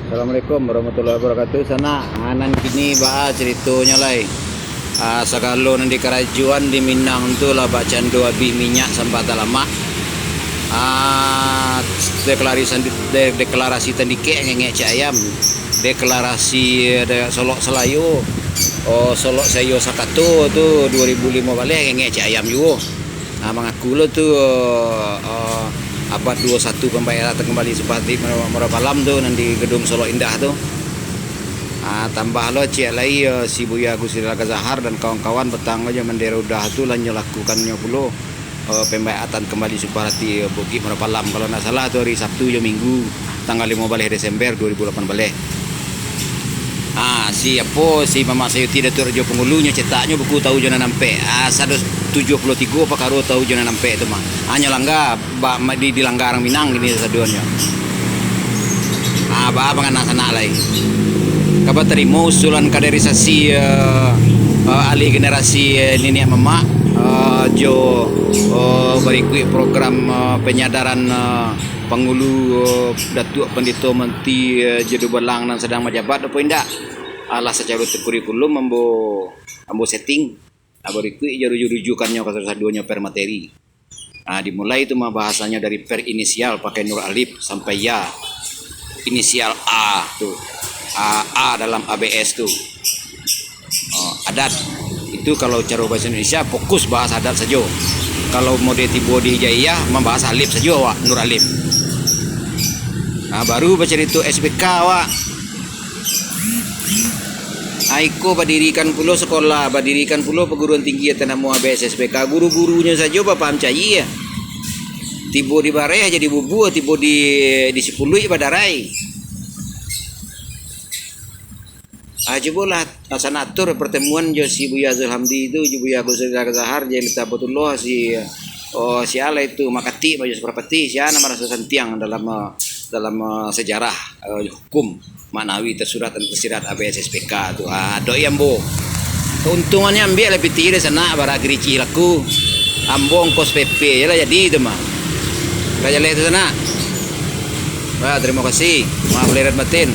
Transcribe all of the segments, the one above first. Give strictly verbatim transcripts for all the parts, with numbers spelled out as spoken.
Assalamualaikum warahmatullahi wabarakatuh. Sanak, ah, nan kini baa caritonyo lai? Ah, sagalo nan di karajoan di Minang tu lah bakcando abih minyak sambah talamak. Ah, deklarasi, de-, deklarasi tandikek ngengek cak ayam. Deklarasi, eh, de-, solok salayo, oh, solok sayo sakato tu duo ribu limo baleh ngengek cak ayam juo. Ah, mangaku lo tu, eh, abad duo satu pambaiatan kambali Suparati Muaro Palam tu nan di Gedung Solok Indah tu. Ah, tambah lo ciek lai, eh, si Buya Gusri Al Zahar dan kawan-kawan patang lo jo mandera udah tu lah nyo lakukannyo pulo, eh, pambaiatan kambali Suparati, eh, Bukik Muaro Palam. Kalau ndak salah tu hari Sabtu jo Minggu, tanggal limo baleh Desember duo ribu lapan baleh. Ah, si apo, si Mamak Sayuti Datuak Rajo Pangulu nyo cetaknyo buku Tahu Jo Nan Ampek. Ah, sado tujuah puluah tigo pakaro Tahu Jo Nan Ampek tu mah. Ah, nyo langga, ba-, ma-, di, dilangga urang Minang kini sadonyo. Ah, baa pangana sanak lai. Ka batarimo usulan kaderisasi, eh, eh, alih generasi, eh, niniak mamak, eh, jo, eh, barikuik program, eh, penyadaran, eh, pangulu, eh, Datuak Pandito Manti, eh, Jedu Balang nan sadang majabat, apo indak? Alah, sacaro kurikulum ambo, ambo setting. Ah, barikuik jo ruju-rujukannyo kasado-sadonyo per materi. Ah, dimulai tu mah bahasanyo dari per inisial pakai nur alif sampai ya. Inisial A tu. A, A dalam A B S tu. Oh, adat. Itu kalau caro bahasa Indonesia, fokus bahas adat sajo. Kalau mode tibo di Hijaiyah, mambahas alif sajo awak, nur alif. Nah, baru bacarito S B K awak. Ah, iko badirikan pulo sekolah, badirikan pulo perguruan tinggi ateh namo A B S S P K. Guru-gurunyo sajo bapaham cayie. Tibo di bareh jadi bubua, tibo di, di sipuluik badarai. Ah, cubolah, ah, sanak atur pertemuan jo si Buya Azrul Hamdi tu, jo Buya Agus Rizal Zahar, jo Lita Batullah, si, oh, si Alai tu, Makatik, Bayu Suprapati, sia nan maraso santiang dalam, eh, dalam, eh, sejarah, eh, hukum maknawi tersurat dan tersirat A B S S P K tu. Ah, doi ambo. Keuntungannyo ambiak lah pitih dek sanak, bara kirici laku. Ambo ongkos P P je lah jadi tu mah. Ka jaleh tu sanak. Wah, terima kasih. Maaf lahir dan batin.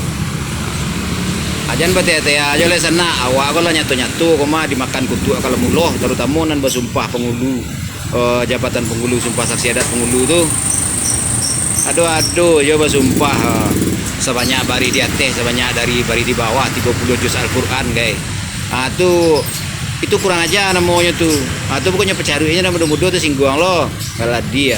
Ajan batea-tea ajo lah sanak. Awak ko lah nyato-nyato ko mah dimakan kutuak kalau muloh, tarutamo nan basumpah pangulu, eh, jabatan pangulu, sumpah saksi adat pangulu tu. Ado-ado jo basumpah, eh, sabanyak barih di ateh, sabanyak dari barih di bawah, tigo puluah juz Al-Quran, gai. Ah, tu, itu kurang aja namonyo tu. Ah, tu pokoknyo pacaruiknyo nan mudo-mudo tu singguang lo. Kalau dia.